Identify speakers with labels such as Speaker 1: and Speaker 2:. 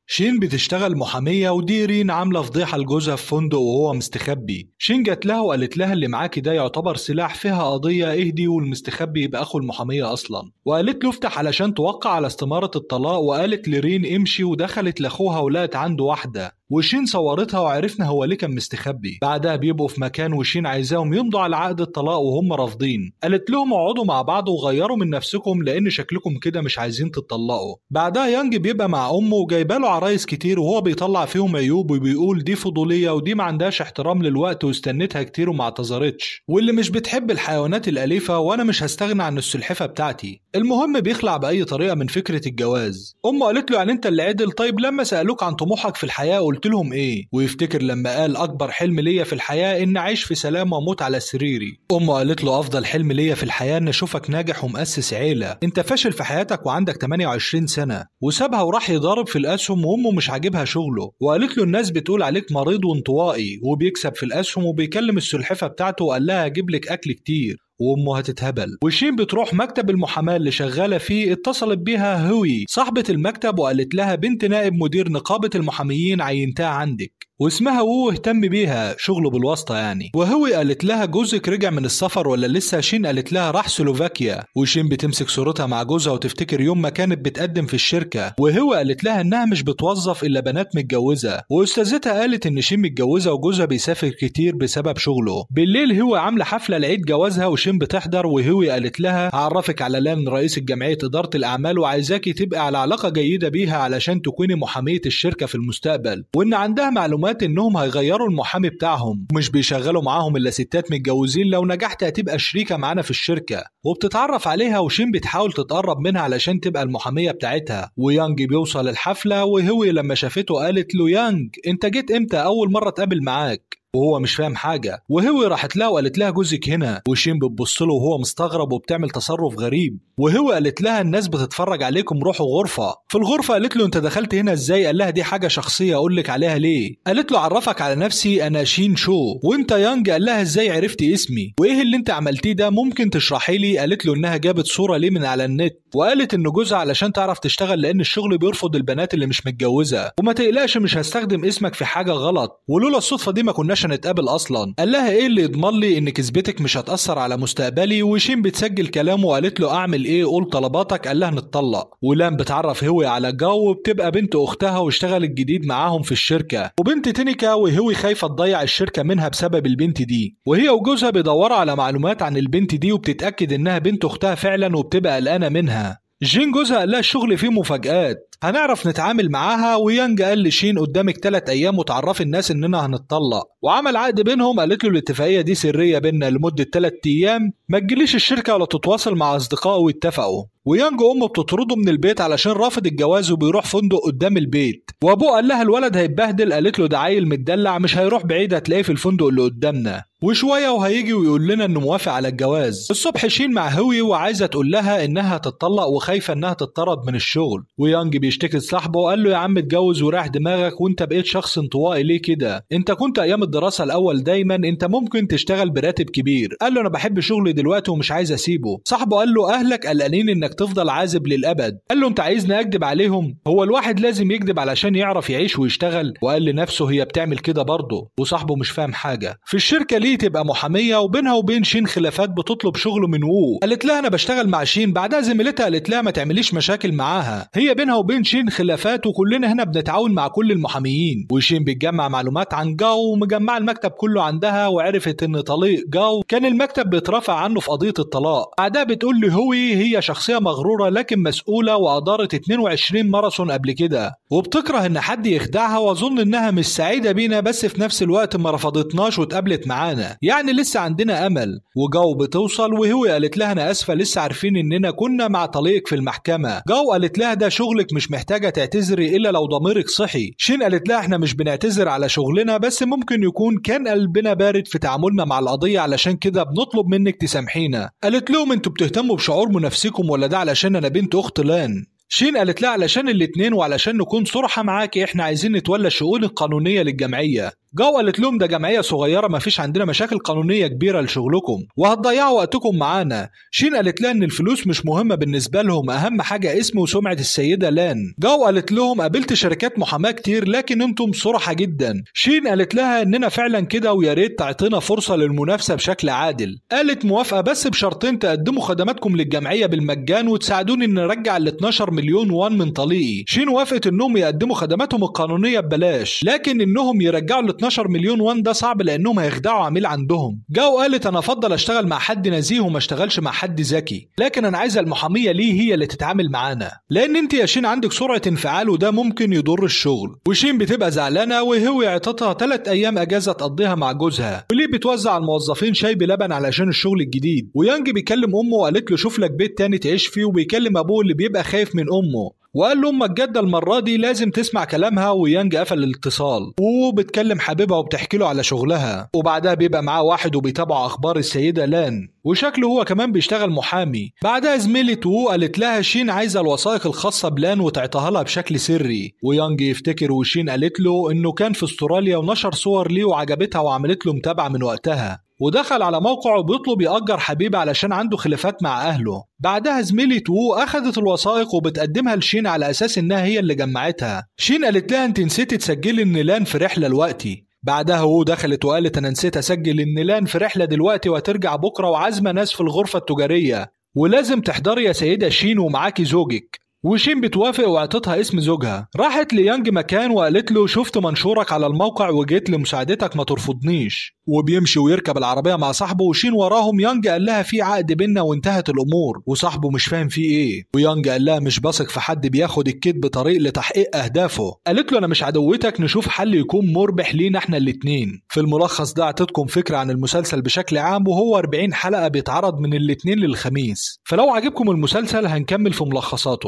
Speaker 1: شين بتشتغل محامية، ودي رين عاملة فضيحة لجوزها في فندق وهو مستخبي. شين جت لها وقالت لها اللي معاكي ده يعتبر سلاح، فيها قضية، اهدي، والمستخبي يبقى اخو المحامية اصلا. وقالت له افتح علشان توقع على استمارة الطلاق، وقالت لرين امشي، ودخلت لاخوها ولقت عنده واحدة، وشين صورتها وعرفنا هو ليه كان مستخبي. بعدها بيبقوا في مكان وشين عايزاهم يمضوا على عقد الطلاق وهم رافضين. قالت لهم اقعدوا مع بعض وغيروا من نفسكم لان شكلكم كده مش عايزين تتطلقوا. بعدها يانج بيبقى مع امه وجايبه له عرايس كتير، وهو بيطلع فيهم عيوب وبيقول دي فضوليه ودي ما عندهاش احترام للوقت واستنتها كتير وما اعتذرتش، واللي مش بتحب الحيوانات الاليفة، وانا مش هستغنى عن السلحفه بتاعتي. المهم بيخلع باي طريقه من فكرة الجواز. امه قالت له يعني انت اللي عدل؟ طيب لما سالوك عن طموحك في الحياة قلت لهم ايه؟ ويفتكر لما قال اكبر حلم ليا في الحياة ان اعيش في سلام واموت على سريري. امه قالت له افضل حلم ليا في الحياة ان اشوفك ناجح ومؤسس عيله، انت فاشل في حياتك وعندك 28 سنة. وسابها وراح يضارب في الاسهم وامه مش عاجبها شغله، وقالت له الناس بتقول عليك مريض وانطوائي، وبيكسب في الاسهم وبيكلم السلحفه بتاعته وقال لها هجيب لك اكل كتير، وامه هتتهبل. وشين بتروح مكتب المحاماة اللي شغالة فيه، اتصلت بيها هوي صاحبه المكتب وقالت لها بنت نائب مدير نقابة المحاميين عينتها عندك، واسمها وو، اهتم بيها، شغله بالواسطة يعني. وهوي قالت لها جوزك رجع من السفر ولا لسه؟ شين قالت لها راح سلوفاكيا. وشين بتمسك صورتها مع جوزها وتفتكر يوم ما كانت بتقدم في الشركة، وهوي قالت لها انها مش بتوظف الا بنات متجوزة، واستاذتها قالت ان شين متجوزة وجوزها بيسافر كتير بسبب شغله. بالليل هوي عامله حفلة لعيد جوازها وشين بتحضر، وهوي قالت لها هعرفك على لان رئيس الجمعية ادارة الاعمال وعايزاكي تبقى على علاقة جيدة بيها علشان تكوني محاميه الشركة في المستقبل، وان عندها معلومات انهم هيغيروا المحامي بتاعهم ومش بيشغلوا معاهم الا ستات متجوزين، لو نجحت هتبقى شريكه معانا في الشركة. وبتتعرف عليها وشين بتحاول تتقرب منها علشان تبقى المحاميه بتاعتها. ويانج بيوصل الحفلة، وهوي لما شافته قالت له يانج انت جيت امتى؟ اول مرة اتقابل معاك. وهو مش فاهم حاجة. وهوي راحت لها وقالت لها جوزك هنا، وشين بتبص له وهو مستغرب وبتعمل تصرف غريب. وهوي قالت لها الناس بتتفرج عليكم، روحوا غرفة. في الغرفة قالت له انت دخلت هنا ازاي؟ قال لها دي حاجة شخصية اقول لك عليها ليه؟ قالت له عرفك على نفسي، انا شين شو، وانت يانج. قال لها ازاي عرفتي اسمي؟ وايه اللي انت عملتيه ده؟ ممكن تشرحي لي؟ قالت له انها جابت صوره ليه من على النت، وقالت ان جوزها علشان تعرف تشتغل لان الشغل بيرفض البنات اللي مش متجوزة، وما تقلقش مش هستخدم اسمك في حاجة غلط، ولولا الصدفة دي ما كناش هنتقابل اصلا. قال لها ايه اللي يضمن لي ان كذبتك مش هتاثر على مستقبلي؟ وشين بتسجل كلامه وقالت له اعمل ايه؟ قول طلباتك. قال لها نتطلق. ولام بتعرف هوي على جو وبتبقى بنت اختها واشتغلت جديد معاهم في الشركة، وبنت تينيكا، وهوي خايفة تضيع الشركة منها بسبب البنت دي، وهي وجوزها بيدوروا على معلومات عن البنت دي وبتتاكد انها بنت اختها فعلا وبتبقى قلقانة منها. جين جوزها قال لها الشغل فيه مفاجآت هنعرف نتعامل معاها. ويانج قال لشين قدامك 3 ايام وتعرفي الناس اننا هنتطلق، وعمل عقد بينهم. قالت له الاتفاقية دي سرية بينا لمدة 3 ايام، ما تجيليش الشركة ولا تتواصل مع اصدقائه، واتفقوا. ويانج امه بتطرده من البيت علشان رافض الجواز وبيروح فندق قدام البيت، وابوه قال لها الولد هيتبهدل، قالت له ده عيل متدلع مش هيروح بعيد، هتلاقيه في الفندق اللي قدامنا، وشوية وهيجي ويقول لنا انه موافق على الجواز. الصبح شين مع هوي وعايزه تقول لها انها تتطلق وخايفة انها تتطرد من الشغل. ويانج بيشتكي لصاحبه وقال له يا عم اتجوز وراح دماغك، وانت بقيت شخص انطوائي ليه كده؟ انت كنت ايام الدراسة الاول دايما انت ممكن تشتغل براتب كبير. قال له انا بحب شغلي دلوقتي ومش عايز اسيبه. صاحبه قال له اهلك قلقانين انك تفضل عازب للابد. قال له انت عايزني اكدب عليهم؟ هو الواحد لازم يكدب علشان يعرف يعيش ويشتغل. وقال لنفسه هي بتعمل كده برضه، وصاحبه مش فاهم حاجة. في الشركة ليه تبقى محاميه وبينها وبين شين خلافات، بتطلب شغل من وو. قالت لها انا بشتغل مع شين. بعدها زميلتها قالت لها ما تعمليش مشاكل معاها، هي بينها وبين شين خلافات وكلنا هنا بنتعاون مع كل المحاميين. وشين بتجمع معلومات عن جاو ومجمعه المكتب كله عندها، وعرفت ان طليق جاو كان المكتب بيترافع عنه في قضية الطلاق. بعدها بتقول لهوي هي شخصية مغروره لكن مسؤولة وادارت 22 ماراثون قبل كده، وبتكره ان حد يخدعها، واظن انها مش سعيدة بينا، بس في نفس الوقت ما رفضتناش واتقابلت معانا، يعني لسه عندنا امل. وجاو بتوصل وهوي قالت لها انا اسفه لسه عارفين اننا كنا مع طليقك في المحكمة. جاو قالت لها ده شغلك مش محتاجه تعتذري الا لو ضميرك صحي. شين قالت لها احنا مش بنعتذر على شغلنا، بس ممكن يكون كان قلبنا بارد في تعاملنا مع القضية، علشان كده بنطلب منك تسامحينا. قالت لهم انتوا بتهتموا بشعور منافسكم ولا ده علشان انا بنت اخت لان؟ شين قالت لها علشان الاتنين، وعلشان نكون صرحة معاكي احنا عايزين نتولى الشؤون القانونية للجمعية. جو قالت لهم ده جمعية صغيرة ما فيش عندنا مشاكل قانونية كبيرة لشغلكم وهتضيعوا وقتكم معانا. شين قالت لها ان الفلوس مش مهمة بالنسبة لهم، اهم حاجة اسم وسمعه السيدة لان. جو قالت لهم قابلت شركات محاماة كتير لكن انتم صرحه جدا. شين قالت لها اننا فعلا كده ويا ريت تعطينا فرصة للمنافسة بشكل عادل. قالت موافقة بس بشرطين، تقدموا خدماتكم للجمعية بالمجان وتساعدوني ان نرجع ال 12 مليون وان من طليقي. شين وافقت انهم يقدموا خدماتهم القانونية ببلاش، لكن انهم يرجعوا ال 12 مليون وان ده صعب لانهم هيخدعوا عميل عندهم. جو قالت انا افضل اشتغل مع حد نزيه وما اشتغلش مع حد ذكي، لكن انا عايزه المحاميه ليه هي اللي تتعامل معانا، لان انت يا شين عندك سرعة انفعال وده ممكن يضر الشغل. وشين بتبقى زعلانة وهو يعطتها 3 ايام اجازه تقضيها مع جوزها، وليه بتوزع على الموظفين شاي بلبن علشان الشغل الجديد. ويانج بيكلم امه وقالت له شوف لك بيت تاني تعيش فيه، وبيكلم ابوه اللي بيبقى خايف من امه وقال له امك جده المرة دي لازم تسمع كلامها. ويانج قفل الاتصال وبتكلم حبيبها وبتحكي له على شغلها، وبعدها بيبقى معاه واحد وبيتابع اخبار السيدة لان، وشكله هو كمان بيشتغل محامي. بعدها زميلة وو قالت لها شين عايزه الوثائق الخاصة بلان وتعطيها لها بشكل سري. ويانج يفتكر وشين قالت له انه كان في استراليا ونشر صور ليه وعجبتها وعملت له متابعه من وقتها، ودخل على موقعه بيطلب يأجر حبيبه علشان عنده خلافات مع أهله. بعدها زميلة وو أخذت الوثائق وبتقدمها لشين على أساس إنها هي اللي جمعتها. شين قالت لها أنت نسيتي تسجلي إن لان في رحلة دلوقتي. بعدها وو دخلت وقالت أنا نسيت أسجل إن لان في رحلة دلوقتي وهترجع بكرة وعازمة ناس في الغرفة التجارية ولازم تحضري يا سيدة شين ومعاكي زوجك. وشين بتوافق وعطتها اسم زوجها. راحت ليانج مكان وقالت له شفت منشورك على الموقع وجيت لمساعدتك ما ترفضنيش. وبيمشي ويركب العربية مع صاحبه وشين وراهم. يانج قال لها في عقد بينا وانتهت الأمور، وصاحبه مش فاهم فيه ايه. ويانج قال لها مش بثق في حد بياخد الكذب طريق لتحقيق أهدافه. قالت له أنا مش عدوتك، نشوف حل يكون مربح لينا احنا الاتنين. في الملخص ده اعطيتكم فكرة عن المسلسل بشكل عام، وهو 40 حلقة بيتعرض من الاثنين للخميس. فلو عجبكم المسلسل هنكمل في ملخصاته.